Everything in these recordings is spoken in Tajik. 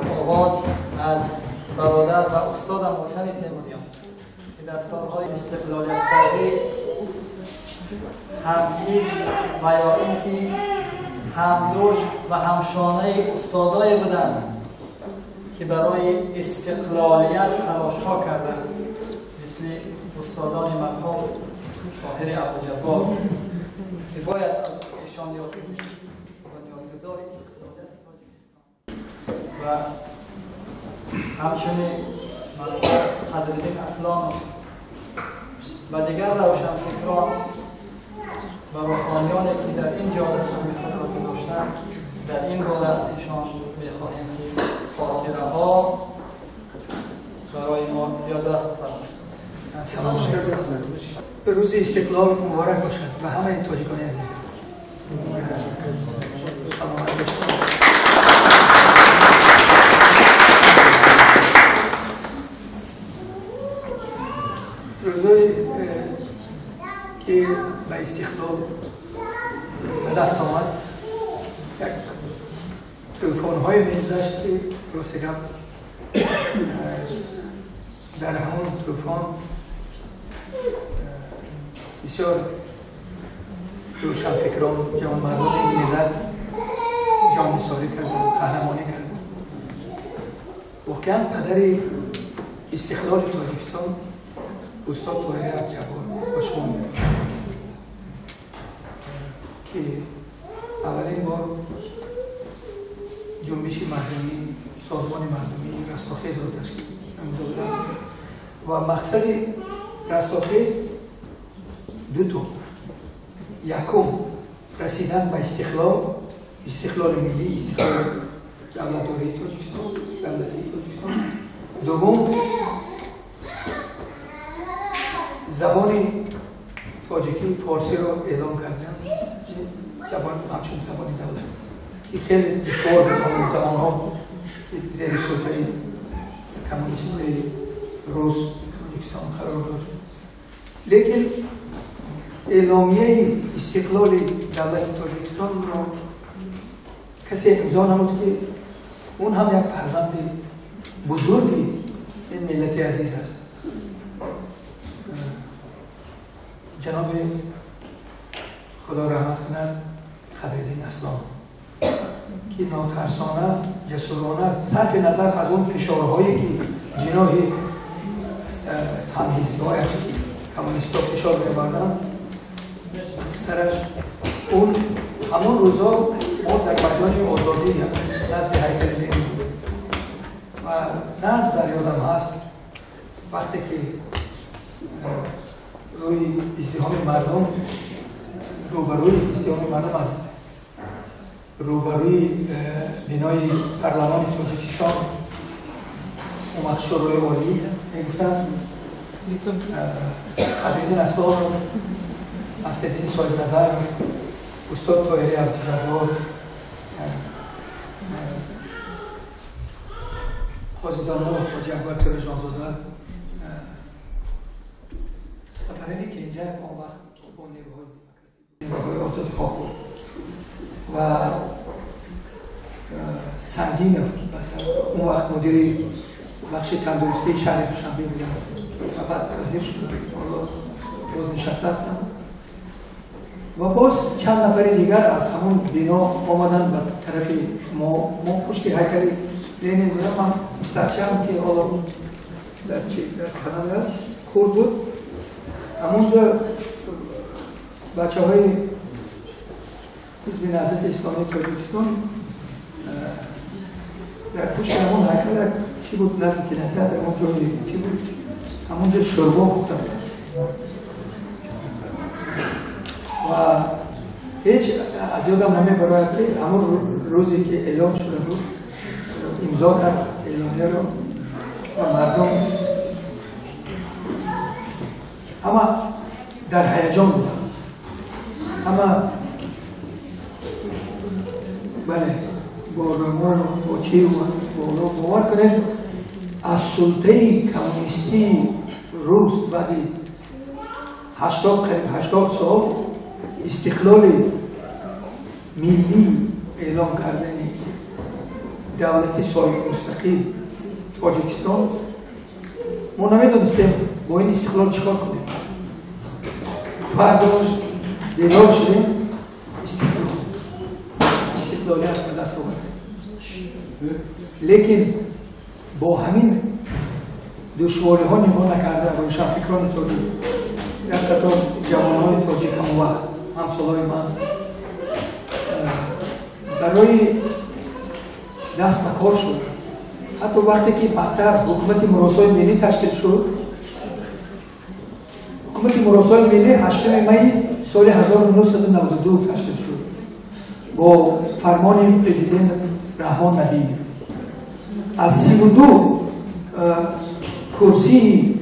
Дар оғоз аз бародар ва устодам Ҳошани Темуриён, ки дар солҳои истиқлолиятхоҳӣ ҳамҳизб ва ё ин ки ҳамдӯш ва ҳамшонаи устодое буданд, ки барои истиқлолият талошҳо карданд, мисли устодони марҳум Тоҳири Абдуҷаббор, ки бояд аз эшон ёд кунем, бунёдгузори истиқлолияти Тоҷикистон, ва ҳамчунин марҳум Қадриддин Аслонов ва дигар равшанфикрон ва рӯҳониёне, ки дар ин ҷода саҳми худро гузоштанд. Дар ин бора аз эшон мехоҳем, ки хотираҳо барои мо ёдрас бифармояд. Рӯзи истиқлол муборак бошад ба ҳамаи тоҷикони азиз. Саломат бошед. Рӯзое ки ба истиқлол ба даст омад, як тӯфонҳое мегузашт, ки рости гап, дар ҳамон тӯфон бисёр рӯшанфикрон, ҷавонмардони миллат ҷоннисорӣ карданд, қаҳрамонӣ карданд. Воқеан, падари истиқлоли Тоҷикистон устод Тоҳири Абдуҷаббор ба шумо мегӯям, ки аввалин бор ҷунбиши мардумӣ, созмони мардумӣ Растохезро ташкил намуда буданд ва мақсади Растохез дуто: якум, расидан ба истиқлол, истиқлоли миллӣ, истиқлоли давлатдории Тоҷикистон, давлатии Тоҷикистон; дуввум, забони тоҷикӣ, форсиро эълон кардан забон ҳамчун забони давлат, ки хеле душвор буд ҳамон замонҳо, ки зери султаи коммунистҳои рус Тоҷикистон қарор дошт. Лекин эъломияи истиқлоли давлати Тоҷикистонро касе имзо намуд, ки он ҳам як фарзанди бузурги ин миллати азиз аст, ҷаноби, худо раҳмат кунад, Қадриддин Аслон, ки нотарсона, ҷасурона, сарфи назар аз он фишорҳое, ки ҷиноҳи ҳамҳизбҳояш коммунистҳо фишор мебарданд сараш. Он ҳамон рӯзҳо мо дар майдони Озодӣ назди ҳайкали Ленин будем ва наз дар ёдам ҳаст, вақте ки рӯи издиҳоми мардум, рӯбарӯи издиҳоми мардум, аз рӯбарӯи бинои парлумони Тоҷикистон, он вақт Шӯрои Олӣ мегуфтанд, Қадриддин Аслонов, Асриддин Соҳибназар, устод Тоҳири Абдуҷаббор, қози домло Ҳоҷи Акбар Тӯраҷонзода, Сафарали Кенҷаев, он вақт бо нерӯҳои демократӣ, нерӯҳои озодихоҳ буд, ва Сангинов, ки он вақт мудири бахши тандурустии шаҳри Душанбе буданд ва баъд вазир шуданд, ҳоло бознишаста ҳастанд, ва боз чанд нафари дигар аз ҳамон бино омаданд ба тарафи мо. Мо пушти ҳайкали Ленин будам, ман писарчаам, ки ҳоло дар чи дар Канада аст, хурд буд. Ҳамонҷо бачаҳои Ҳизби Наҳзати Исломии Тоҷикистон дар пушти ҳамон ҳайкал як чӣ буд, назди кинотеатр, ҳамон ҷои чӣ буд, ҳамонҷо шӯрбо пухтанд ва ҳеҷ аз ёдам намебарояд, ки ҳамон рӯзе ки эълон шуда буд, имзо кард эъломияро ва мардум ҳама дар ҳаяҷон буданд, ҳама, бале, бо роман, бо чӣ, бовар кунед, аз султаи коммунистии рус баъди 80, қариб 80 сол истиқлоли миллӣ эълон кардани давлати соҳибмустақил Тоҷикистон, мо намедонистем бо ин истиқлол чӣ кор кунем. Фардош бедор шудем, истиқлолият ба даст овардем. Лекин бо ҳамин душвориҳо нигоҳ накарда, рӯшанфикрони тоҷик, як қатор ҷавонони тоҷик ҳамон вақт ҳамсолои ман барои даст ба кор шуд. Ҳатто вақте ки баъдтар ҳукумати муросои миллӣ ташкил шуд, ҳукумати муросои миллӣ 8 майи соли 1992 ташкил шуд бо фармони президент Раҳмон Набиев. Аз 32 курсии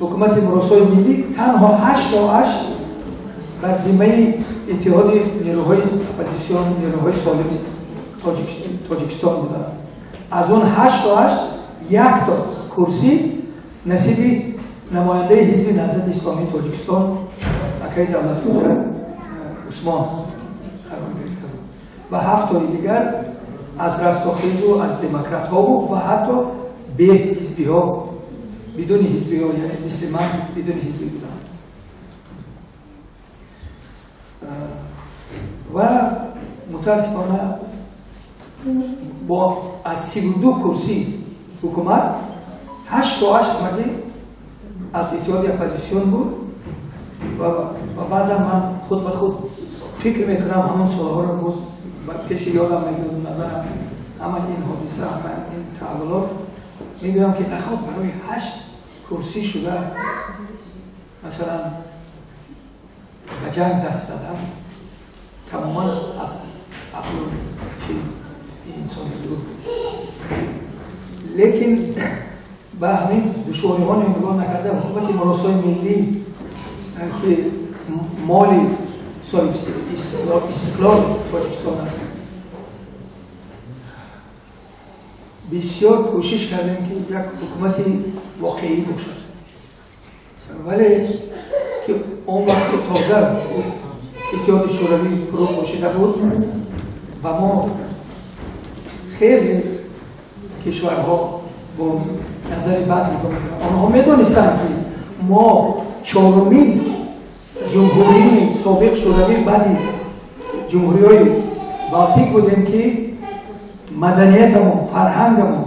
ҳукумати муросои миллӣ танҳо 8 тоаш бар зиммаи иттиҳоди нерӯҳои оппозитсион, нерӯҳои солими Тоҷикистон буданд. Аз он 8 тоаш як то курсӣ насиби намояндаи ҳизби Наҳзати Исломии Тоҷикистон акаи Давлатхоҷа Усмон қарор гирифта буд ва 7 тои дигар аз Растохезу аз демократҳо ва ҳатто беҳизбиҳо, бидуни ҳизбиҳо, яъне мисли ман бидуни ҳизбӣ буданд. Ва мутаассифона бо аз 32 курсӣ ҳукумат 8 тоаш ҳамагӣ аз иттиҳоди оппозитсион буд ва баъзан ман худ ба худ фикр мекунам, ҳамон солҳоро боз пеши ёдам меояд, назарам ҳама ин ҳодиса, ҳама ин таҳаввулот, мегӯям ки нахоҳ барои 8 курсӣ шуда масалан ба ҷанг даст задам, тамоман аз ақлу чи инсони дур. Лекин ба ҳамин душвориҳо нигоҳ накарда, ҳукумати муросои миллӣ ки моли соҳиб истиқлол Тоҷикистон аст, бисёр кӯшиш кардем ки як ҳукумати воқеӣ бошад. Вале ки он вақти тоза иттиҳоди Шӯравӣ фурӯ пошида буд ва мо хеле кишварҳо бо назари бад нигоҳ мекарданд. Онҳо медонистанд ки мо чорумин ҷумҳурии собиқ Шӯравӣ баъди ҷумҳуриҳои Балтик будем ки маданиятамон, фарҳангамон,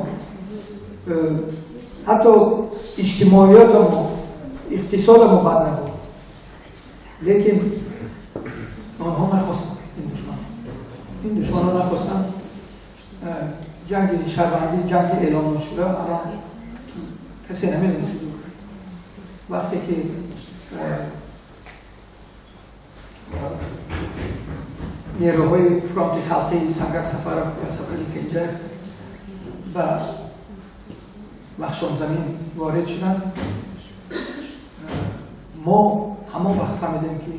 ҳатто иҷтимоиётамон, иқтисодамон бад набуд. Лекин онҳо нахостанд, ин душманон нахостанд. Ҷанги шаҳрвандӣ, ҷанги эълон нашуда, аммо касе намедонист. Вақте ки нерӯҳои фронти халқии Сангак Сафаров ва Сафарали Кенҷаев ба Бахшонзамин ворид шуданд, мо ҳамон вақт фаҳмидем ки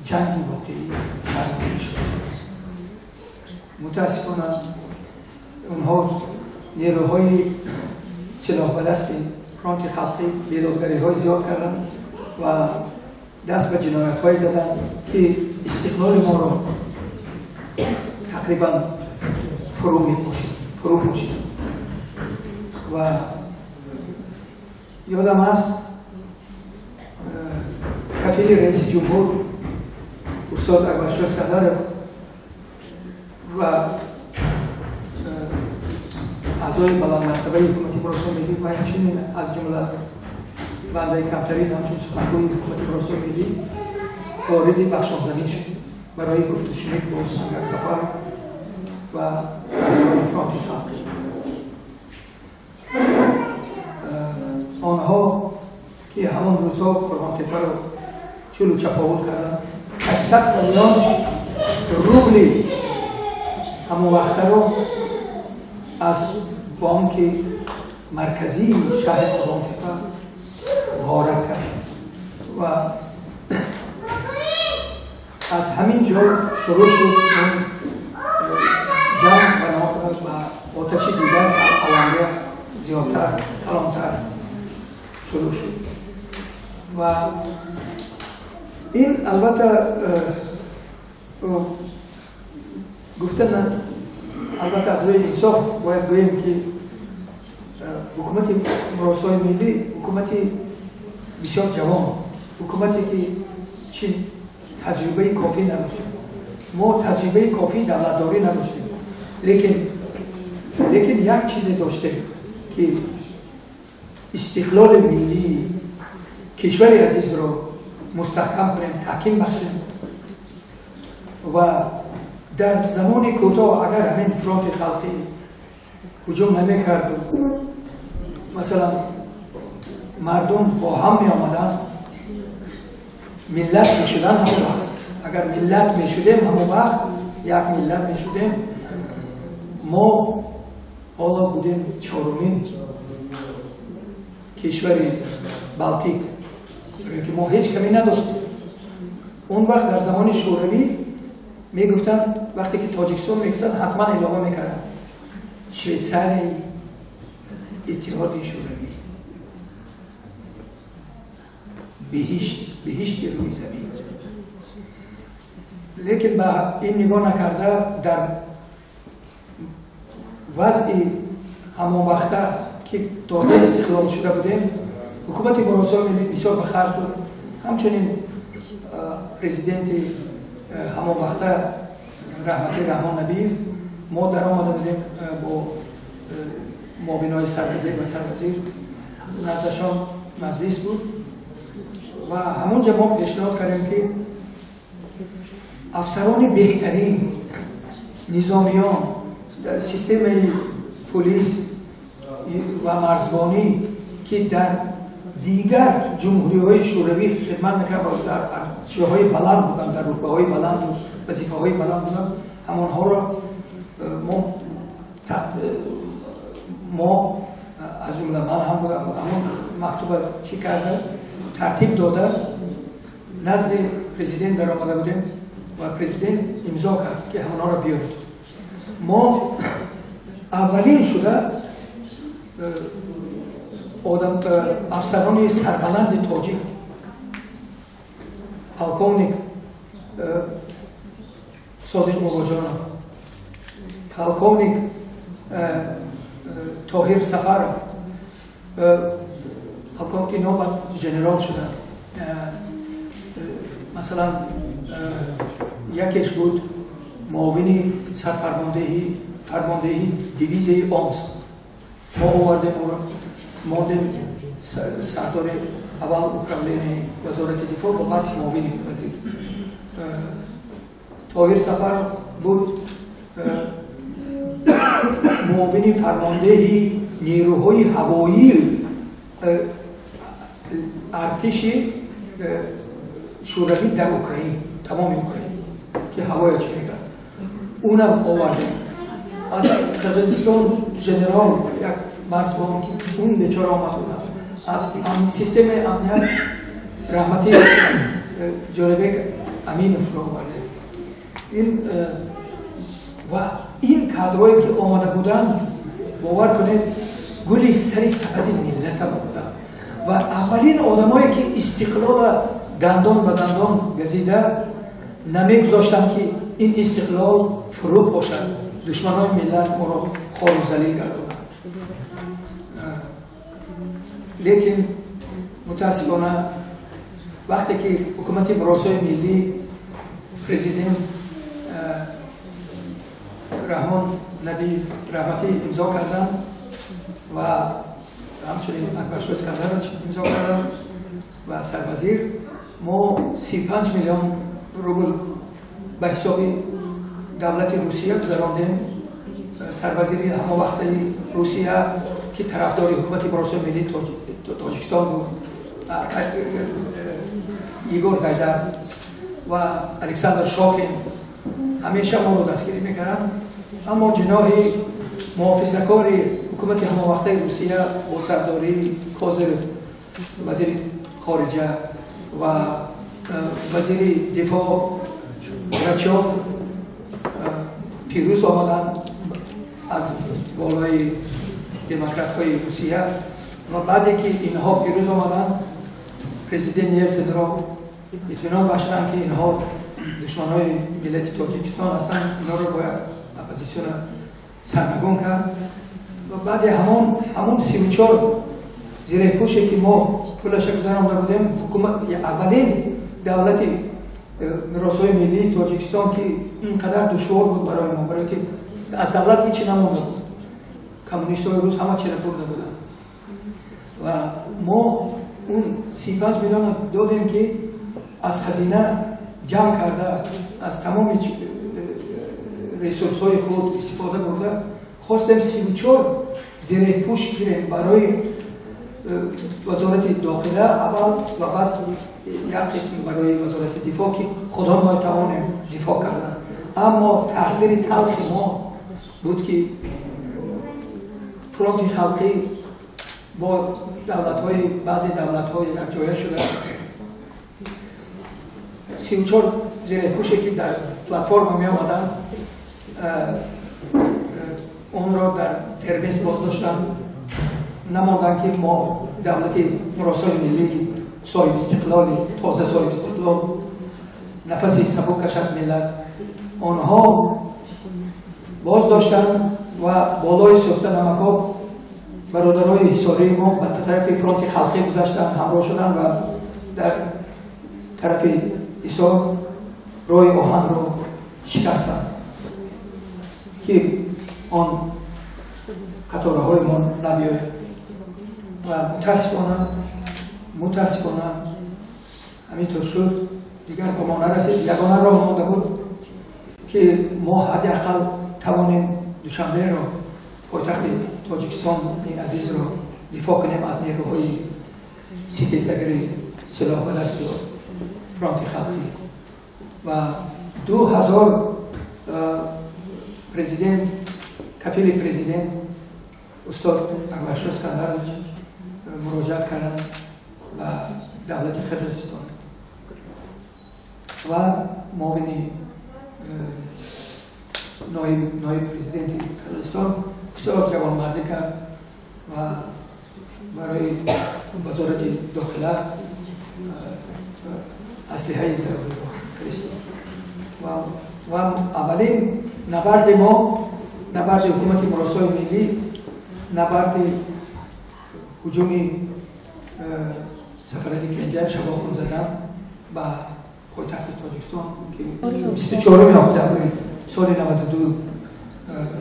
ҷанги воқеӣ шаҳрвандӣ шуд. Мутаассифона онҳо нерӯҳои силоҳбадасти фронти халқӣ бедодгариҳои зиёд карданд ва даст ба ҷиноятҳое заданд ки истиқлоли моро тақрибан фурӯ пӯшид. Ва ёдам аст, кафили раиси ҷумҳур устод Акбаршоҳ Искандаров ва аъзои баландмартабаи ҳукумати муросои миллӣ ва инчунин аз ҷумла бандаи камтарин ҳамчун сухангӯи ҳукумати муросои миллӣ вориди Бахшонзамин шуд барои гуфтушунид бо Сангак Сафаров ва раҳбарони фронти халқӣ. Онҳо ки ҳамон рӯзҳо Қурғонтепаро чӯлу чаповул карданд, 800 миллион рубли ҳамон вақтаро аз бонки марказии шаҳри Қурғонтепа ғорат кард ва аз ҳамин ҷо шурӯъ шуд он ҷанг ва оташи дигар аланга зиёдтар, калонтар шурӯъ шуд. Ва ин албатта гуфта Албатта, аз рӯи инсоф бояд гӯем, ки ҳукумати муросои миллӣ ҳукумати бисёр ҷавон, ҳукумате ки чи таҷрибаи кофӣ надоштем, мо таҷрибаи кофии давлатдорӣ надоштем, лекин як чизе доштем, ки истиқлоли миллии кишвари азизро мустаҳкам кунем, таҳким бахшем. Ва дар замони кӯтоҳ, агар ҳамин фронти халқӣ ҳуҷум намекарду, масалан, мардум бо ҳам меомаданд, миллат мешуданд, ҳамон вақт агар миллат мешудем, ҳамон вақт як миллат мешудем, мо ҳоло будем чорумин кишвари Балтик, ки мо ҳеҷ камӣ надоштем. Он вақт дар замони Шӯравӣ мегуфтанд, вақте ки Тоҷикистон мегуфтанд, ҳатман илова мекарданд: Швейтсарияи Иттиҳоди Шӯравӣ, беҳишт, беҳишти рӯи замин. Лекин ба ин нигоҳ накарда, дар вазъи ҳамон вақта, ки тоза истиқлол шуда будем, ҳукумати муросои миллӣ бисёр ба харҷ дод. Ҳамчунин президенти ҳамон вақта, раҳмати Раҳмон Набиев. Мо даромада будем бо муовинои сарвазир ва сарвазир, наздашон маҷлис буд ва ҳамонҷа мо пешниҳод кардем, ки афсарони беҳтарин, низомиён дар системаи пулис ва марзбонӣ, ки дар дигар ҷумҳуриҳои Шӯравӣ хидмат мекард ва дар ҷойҳои баланд буданд, дар рутбаҳои баланду вазифаҳои баланд буданд, ҳамонҳоро мо, аз ҷумла ман ҳам будам, ҳамон мактуба чӣ карда, тартиб дода, назди президент даромада будем ва президент имзо кард, ки ҳамонҳоро биёред. Мо аввалин шуда одам, афсарони сарбаланди тоҷик, полковник Содиқ Бобоҷонов, полковник Тоҳир Сафаров, полковник, ино баъд женерал шуданд. Масалан, якеш буд муовини сарфармондеҳи, фармондеҳи дивизияи Омск. Мо овардем, ӯро мондем сардори аввал управленияи Вазорати дифоъ ва баъд муовини вазир. Тоҳир Сафаров буд муовини фармондеҳи нерӯҳои ҳавоии артиши Шӯравӣ дар Украин, тамоми Украин, ки ҳавоя чӣ мекард, унам овардем. Аз Қирғизистон женерал, як марзбон, он бечора омад. Аз системаи амният раҳмати Ҷорабек Аминовро овардем. Ин ва ин кадрое ки омада буданд, бовар кунед, гули сари сабади миллатама буданд ва аввалин одамое ки истиқлола дандон ба дандон газида намегузоштанд, ки ин истиқлол фурӯ бошад, душманои миллат моро хору залил гардонанд. Лекин мутаассифона, вақте ки ҳукумати муросои миллӣ, президент Раҳмон Наби раҳматӣ имзо карданд ва ҳамчунин Акбаршо Искандарович имзо карданд ва сарвазир, мо 35 миллион рубл ба ҳисоби давлати Русия гузарондем. Сарвазири ҳамон вақтаи Русия, ки тарафдори ҳукумати муросои миллии Тоҷикистон буд, Егор Гайдар ва Александр Шокин, ҳамеша моро дастгирӣ мекарданд. Аммо ҷиноҳи муҳофизакори ҳукумати ҳамонвақтаи Русия бо сардории Козырев, вазири хориҷа, ва вазири дифоъ Грачев пирӯз омаданд аз болои демократҳои Русия. Ва баъде ки инҳо пирӯз омаданд, президент Елсинро итминон бахшиданд, ки инҳо душманҳои миллати Тоҷикистон ҳастанд, инҳоро бояд оппозитсиона сарнагун кард ва баъди ҳамон 34 зиреҳпӯше ки мо пулаша гузаронда будем, ҳукумат аввалин давлати меросҳои миллии Тоҷикистон ки ин қадар душвор буд барои мо, барое ки аз давлат ҳичи намонда буд, коммунистҳои рус ҳама чиро бурда буданд ва мо он 35 миллион додем ки аз хазина ҷамъ карда, аз тамоми ресурсҳои худ истифода бурда, хостем 34 зиреҳпӯш гирем барои вазорати дохила аввал ва баъд як қисм барои вазорати дифоъ ки худо мо тавонем дифоъ кардан. Аммо тақдири талхи мо буд ки фронти халқӣ бо давлатҳои баъзе давлатҳо якҷоя шуда 34 зиреҳпӯше ки дар платформа меомаданд, онро дар Термез боздоштанд, намонданд ки мо давлати муросои миллии соҳиби истиқлоли тоза соҳиби истиқлол нафаси сабук кашад миллат. Онҳо боз доштанд ва болои сӯхта намакҳо бародарои ҳисории мо ба тарафи фронти халқӣ гузаштанд, ҳамроҳ шуданд ва дар тарафи ҳисор роҳи оҳанро шикастанд ки он қатораҳои мо набиёяд. Ва мутаассифона ҳаминтур шуд, дигар ба мо нарасид. Ягона роҳ монда буд ки мо ҳадди ақал тавонем Душанберо, пойтахти Тоҷикистони азизро дифоъ кунем аз нерӯҳои ситезагари силоҳ ба дасти фронти халқӣ. Ва 2000 президент, кафили президент устод Акбаршоҳ Искандарович муроҷиат карданд ба давлати Қирғизистон ва муовини ноиб президенти Қирғизистон бисёр ҷавонмардӣ кард ва барои вазорати дохила аслиҳаи заруриро фиристод. Ва аввалин набарди мо, набарди ҳукумати муросои миллӣ, набарди ҳуҷуми Сафарали Кенҷаев Шабохун задан ба пойтахти Тоҷикистон ки 24 октябри соли 92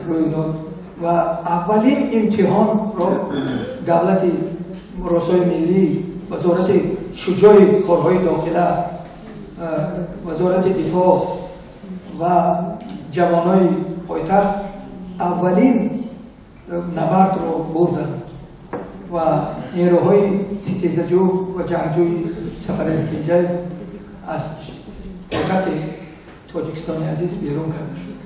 рӯй дод ва аввалин имтиҳонро давлати муросои миллӣ, вазорати шуҷои корҳои дохила, вазорати дифоъ ва ҷавонои пойтахт аввалин набардро бурданд ва нерӯҳои ситезаҷӯ ва ҷангҷӯи Сафарали Кенҷаев аз пойтахти Тоҷикистони азиз берун карда шуд.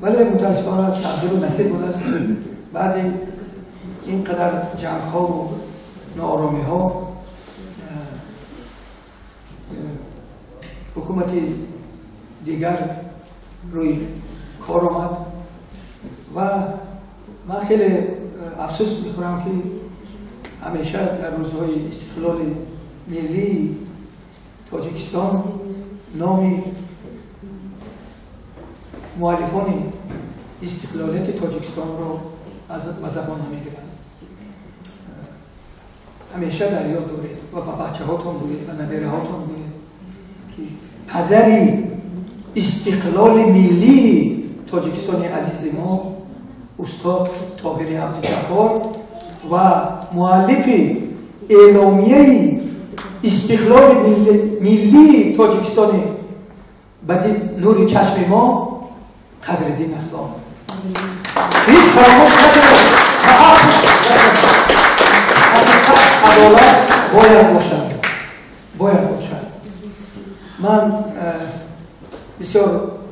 Вале мутаассифона тақдиру насиб будааст, баъди ин қадар ҷангҳову нооромиҳо ҳукумати дигар рӯи кор омад ва ман хеле афсӯс мехӯрам ки ҳамеша дар рӯзҳои истиқлоли миллии Тоҷикистон номи муаллифони истиқлолияти Тоҷикистонро ба забон намегиранд. Ҳамеша дар ёд доред ва ба бачаҳотон гӯед, ба набераҳотон гӯед ки падари истиқлоли миллии Тоҷикистони азизи мо устод Тоҳири Абдуҷаббор ва муаллифи эъломияи истиқлоли миллии Тоҷикистони ба нури чашми мо Қадриддин Аслонов. Ҳеҷ фаромӯш накунед, ҳақиқат, адолат бояд бошад, бояд бошад. Ман бисёр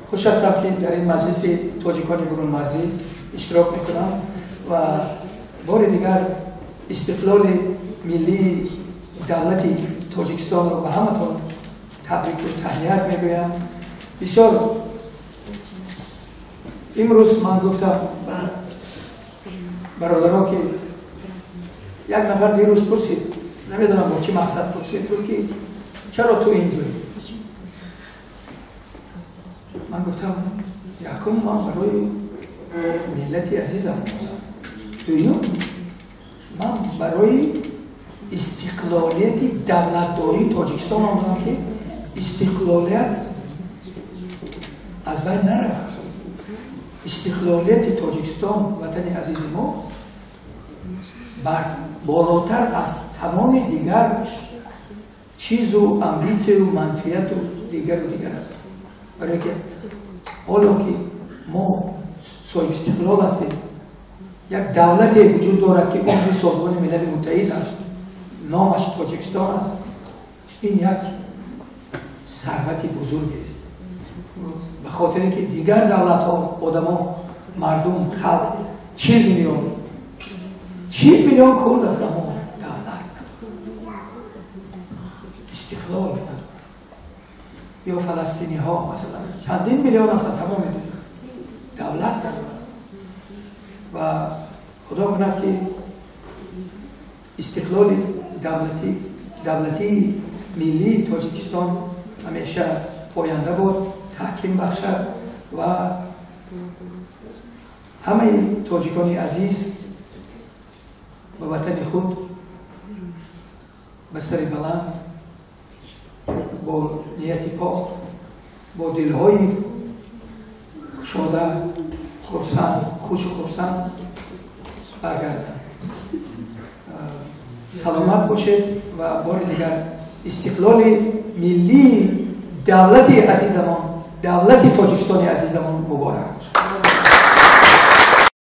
хуш ҳастам ки дар ин маҷлиси тоҷикони бурунмарзӣ иштирок мекунам ва бори дигар истиқлоли миллии давлати Тоҷикистонро ба ҳаматон табрику таҳният мегӯям. Бисёр имрӯз ман гуфтам бародаро ки як нафар дирӯз пурсид, намедонам бо чӣ мақсад пурсид, гуфт ки чаро ту инҷоӣ? Ман гуфтам якум ман барои миллати азизам омадам. Дуюм, ман барои истиқлолияти давлатдории Тоҷикистон омадам, ки истиқлолият аз байн наравад. Истиқлолияти Тоҷикистон, ватани азизи мо, бар болотар аз тамоми дигар чизу амбитсияю манфиату дигару дигар аст. Барое ки ҳоло ки мо соҳибистиқлол ҳастем, як давлате вуҷуд дорад, ки узви Созмони Милали Муттаҳид аст, номаш Тоҷикистон аст. Ин як сарвати бузургест, ба хотире ки дигар давлатҳо, одамо, мардум, халқ 40 миллион, 40 миллион курд аст, аммо давлат, истиқлол надорад. Ё фаластиниҳо, масалан, чандин миллион ҳастанд, тамоми дунё, давлат надорад. Ва Худо кунад, ки истиқлоли давлатии миллии Тоҷикистон ҳамеша поянда бод, таҳким бахшад ва ҳамаи тоҷикони азиз ба ватани худ ба сари баланд, бо нияти пок, бо дилҳои кушода, хурсанд, хушу хурсанд баргарданд. Саломат бошед ва бори дигар истиқлоли миллии давлати азизамон, давлати Тоҷикистони азизамон муборак!